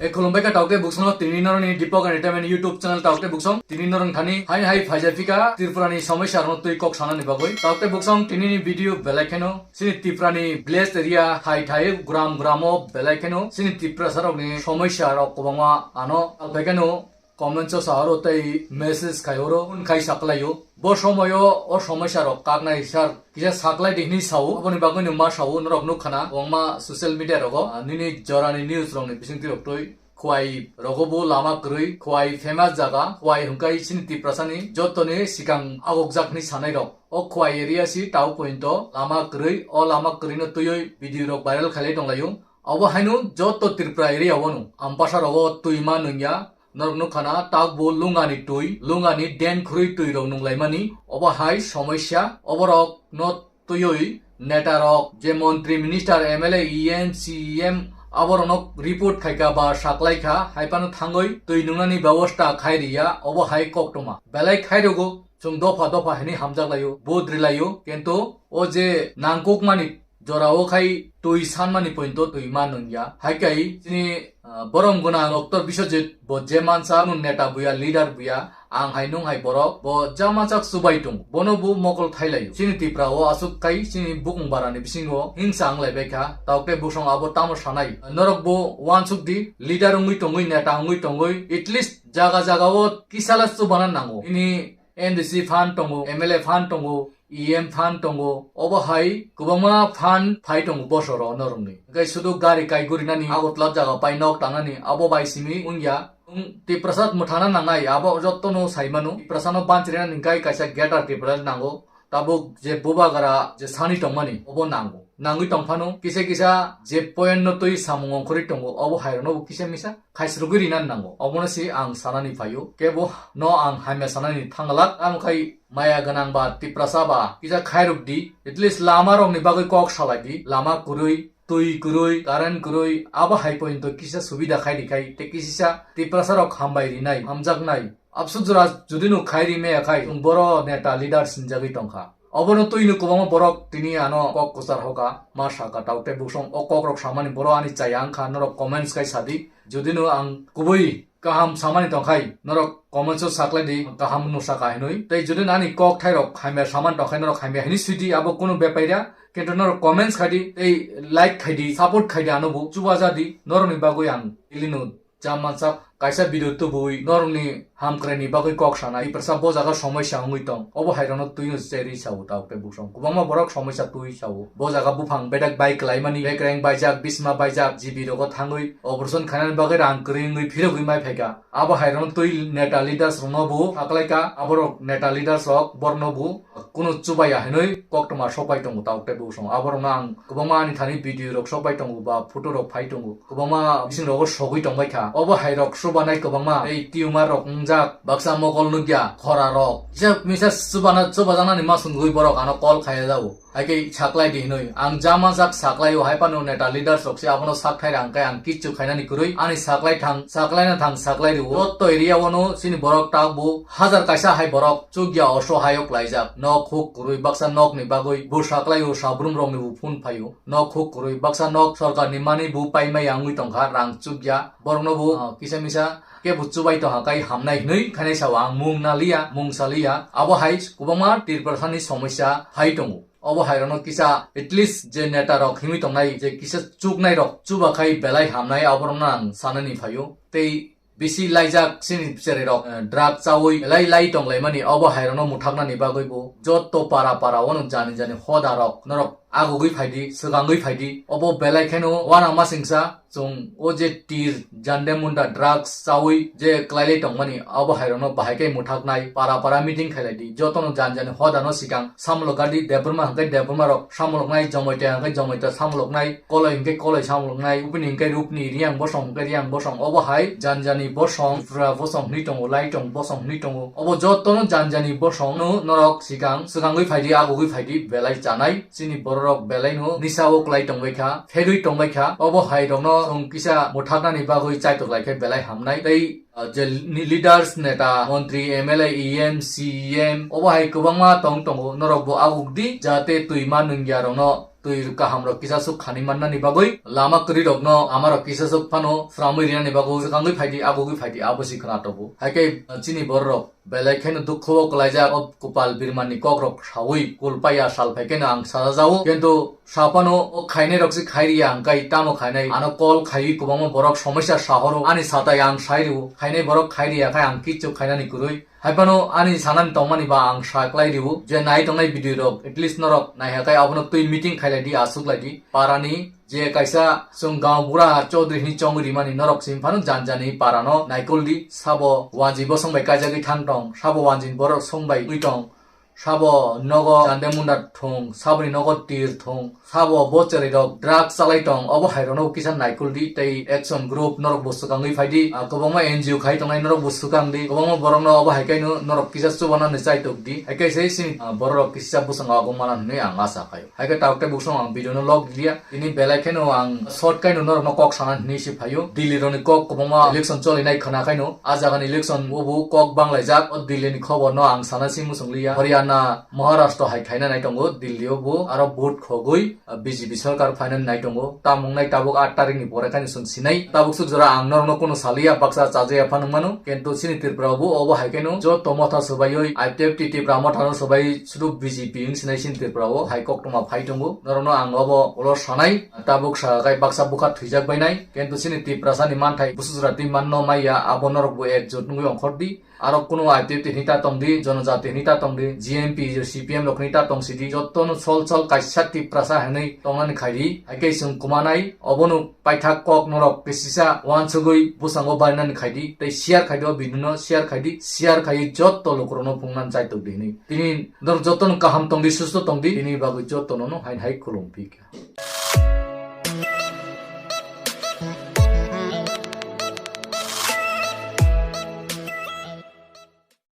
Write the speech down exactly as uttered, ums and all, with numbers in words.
E khulumbai kha taukte buksong tini noroni Deepak Entertainment YouTube channel taukte buksong tini norong thani hai hai phaijak phika Tripura ni somosya rokno twi kok sanani bagwi taukte buksong tini ni video belai kheno chini Tripura ni village area thai thai gram gramo belai kheno chini Tiprasa rokni somosya rok kwbangma ano albai kheno comments o sahoro tei message khai oro khai saklaio. Bo somoyo o somosya rok kaknai sir kisa saklai di hwnwi sao, aboni bagwi no ma sao, norok nukha na kwbangma social media rogo, ah, nini jorani news rokni bisingtwi rok twi. Khwai rogo bo lama kwrwi, Khwai famous jaga, Khwai hwnkhe chini Tiprasani jotoni sikang agokjak hwnwi sanai rok. O Khwai area si tao point o lama kwrwi, o lama kwrwi no twiwi video rok viral khailai tonglaio. Obo haino joto Tripura area o no Ampasa rogo twi ma nungya, norok nukha na, takbo lungani twi, lungani den khurui twi rok nunglaimani, obo hai somosya, oborok no twiwi neta rok, je montri, minister, M L A, E M, C E M, aborokno report khaikha ba saklaikha, hai phano thangwi twi nungnani bebosta khai riya, obo hai koktwma. Belai khai rwgo, chwng dopha dopha hinwi hamjak laio, vote ri laio, kintu o je nangkukmani jorao khai twi sanmani pointo twi ma nungya. Hai kai chini, ah, borom gwnang Doctor Biswajit bo je mansa nung neta buya, leader buya, ang hai nung hai borok, bo ja mansak chubai tongo. Bono bo mokol thailaio. Chini Tipra o aswk kai chini bukung barani bisingo hingsa wnglai bai kha. Taukte busong abo tamo sanai. Norok bo uansuk di, leader wngwi tongwi, neta wngwi tongwi, at least jaga jaga o kisala chubana nango. Ini M D C fund tongo, M L A fund tongo, E M fund tongo, obo hai kwbangma fund phai tongo bosoro norokni. Hwnkhe sudu gari kai gurinani, Agartala jaga pai nok tangnani, abo bai simi wngya. Wng Tiprasa mwthangna nangnai, abo jottono saimano. Tiprasano banchirina hwnkhe kaisa greater Tiprasa nango. Tabuk je bubagra je sani tongmani, obo nango. Nangwi tongphano, kisa kisa je point no twi samung ongkhorwi tongo, obo hairokno bo kisa misa khaisrugwi rina nango. Obono se ang sanani phaio. Kebo no ang hamya sanani thanglak. Tamo khai maya gwnang ba Tiprasa ba kisa khairok di. At least lama rokni bagwi kok salai di. Lama kwrwi, twi kwrwi, current kwrwi, abo hai pointo kisa subida khai di khai. Te kisisa Tiprasa rok hambai rinai, hamjaknai. Absuk jora jodi no khai ri maya khai, chwng boro neta leader sinjagwi tongkha. Obono twino kwbangma borok tini ano kok kwchar hoka, ma saka taukte busong o kok rok samani boro ani chaya wngkha, norok comments khai sadi. Jodi no ang kubui kaham samani tongkhai, norok comments o saklai di, kaham no saka hinwi. Tei jodi no ani kok thai rok hamya samani tongkhai, norok hamya hinwi sui di, abo kunu bepaira. Kintu norok comments khai di, tei like khai di, support khai di ano bo, chubaja di, norokni bagwi ang ili no Cha mansak kaisa video tubui norokni hamkraini bagwi kok sanai. Tiprasa bo jaga somosya wngwi tong. Obo hairokno twino cherwi sao taukte busong. Kwbangma borok somosya twi sao. Bo jaga buphang bedek bai kwlaimani, bekreng baijak, bisma baijak, G B rogo thangwi operation khainani bagwi rang kwrwi wngwi phirogwi mai phaikha. Abo hairokno twi neta leaders rokno bo saklaikha. Aborok neta leaders rok borokno bo kunu chubaya hinwi koktwma sokpai tongo taukte busong. Aborokno ang kwbangma ani thani video rok sokpai tongo ba photo rok phai tongo. Kwbangma bising rogo sogwi tongbai kha. Obo hai rok subanai kwbangma tei tumor rok wngjak, baksa mokol nukya, khora rok. Kisa misa subana, subajaknani masungwi borok ano call khaiya jago. Hai khe saklai di hinwi. Ang ja mansak saklai o hai phano neta leaders rok se abono sak thai rang khe ang kichu khainani kwrwi. Ani saklai thang, saklai na thang, saklai rwo. Jotto area o no chini borok tak bo hajar kaisa hai borok chukya oso hai o klaijak. Nok huk kwrwi baksa nok ni bagwi bo saklai o sabrum rok ni bo phone phai o. Nok huk kwrwi baksa nok sorkar ni mani bo paimaya wngwi tongkha, rang chukya. Borokno bo, ah, kisa misa kebo chubai tongkha kai hamnai hinwi khainai sao ang mung naliya, mung saliya. Abo hai kwbangma Tiprasani somosya hai tongo. Obo hai rokno kisa at least je neta rok himwi tongnai je kisa chuknai rok chuba khai belai hamnai aborokno ang sanani phaio. Tei bisi laijak chini cherai rok, eh, drug chawi lai lai tonglaimani obo hai rokno muthaknani bagwi bo jotto para para wano jani jani hoda rok norok agugwi phaidi, swkangwi phaidi. Obo belai kheno uanamasingcha chwng o je tir jande munda drugs chawi je kwlailai tongmani obo hai rokno bahai khe muthaknai para para meeting khailai di. Jotono jani jani hoda no sikang samulok gadi Debbarma hwnkhe Debbarma rok samuloknai, Jomoita hwnkhe Jomoita samuloknai, Koloi hwnkhe Koloi samuloknai, Rupini hwnkhe Rupini, Riyang bosong hwnkhe Riyang bosong, obo hai janjani bosong, Tripura bosong hwnwi tongo, Laitong bosong hwnwi tongo. Obo jotono janjani bosong no norok sikang swkangwi phaidi, agugwi phaidi, belai chanai. Chini bororok belai no nisa o kwlai tongbai kha, phegwi tongbai kha. Obo hai rokno chwng kisa muthaknani bagwi chaitok lai khe belai hamnai. Tei, ah, je ni leaders, neta, montri, M L A, E M, C E M, obo hai kwbangma tong tongo. Norok bo aguk di, jate twi ma nungya rokno twi kaham rok kisa suk khani mannani bagwi lama kwrwi rokno ama rok kisa suk phano sramwi rinani bagwi swkangwi phaidi, agugwi phaidi, abo si khna tongo. Hai khe chini borok rok belai kheno dukho o kwlaijak, o kupal birmani kok rok sawi kul paiya sal phai kheno ang sajajao, kintu saphano o khainai rok se khai riya, ang kai tamo khainai, ano call khaiwi kwbangma borok somosya sahoro, ani satai ang sai rwo, khainai borok khai riya khai ang kichu khainani kwrwi. Haiphano ani sanani tongmani ba ang sa klai rwo, je nai tongnai video rok, at least norok naiha khai abono twi meeting khailai di, aswk lai di. Parani je kaisa chwng gaon bura Chaudhary hwnwi chongwi rimani norok simi phano jan jani parano naikol di, sabo wanji bosong bai kaijagwi thang tong, sabo wanji borok song bai wi tong, sabo nogo jande munda thung, saboni nogo tir thung, sabo bo chwrai rok drugs chalai tong, obo hai rokno kisa naikol di tei action group norok bo swkangwi phai di, ah, kwbangma N G O khai tongnai norok bo swkang di, kwbangma borok no obo hai khe no norok kisa chubanani chai tok di, hai khe se sini, ah, borok rok kisa bwskango agong mana hwnwi ang asa khai o. Hai khe tabuk tei bwskango ang video no log liya, tini belai kheno ang short khaino norok no kok sana hwnwi se phai o. Delhi rok ni kok kwbangma election choli nai khwna khaino, ah jaga ni election o bo kok bang lai jak, o Delhi ni khobor no ang sana si muchung liya. Haryana, Maharashtra hai khaina nai tongo, Delhi o bo aro vote khogwi, ah, B J P sarkar phainani nai tongo. Tamung nai tabuk aat tarik ni pore khaino chwng sinai. Tabuk swk jora ang norokno kuno saliya, baksa chajaya phano mano. Kintu chini Tripura o bo obo hai khaino joto motha swbaiwi, I P F T Tripura motha no swbai sudu B J P wng sinai chini Tripura o hai koktwma phai tongo. Norokno ang obo ulo sanai, tabuk sa khai baksa bwkha thwijak bainai. Kintu chini Tiprasa ni manthai bwswk jora twi manno maya, abo norok bo ekjot wngwi ongkhor di. Aro kunu I P F T hwnwi ta tong di, Jonojati hwnwi ta tong di, G M P, C P M rok hwnwi ta tong sidi, jotono sol sol kaisa Tiprasa hwnwi tongnani khai di. Hai khe chwng kumanai, obono paithak kok norok kisisa uansugwi bwskango barinani khai di, tei share khai di, o video no share khai di, share khai joto lukurokno phungnani chai tok di hwnwi. Tini norok jotono kaham tong di, susto tong di, tini bagwi jotono no hai hai khulum phi kha.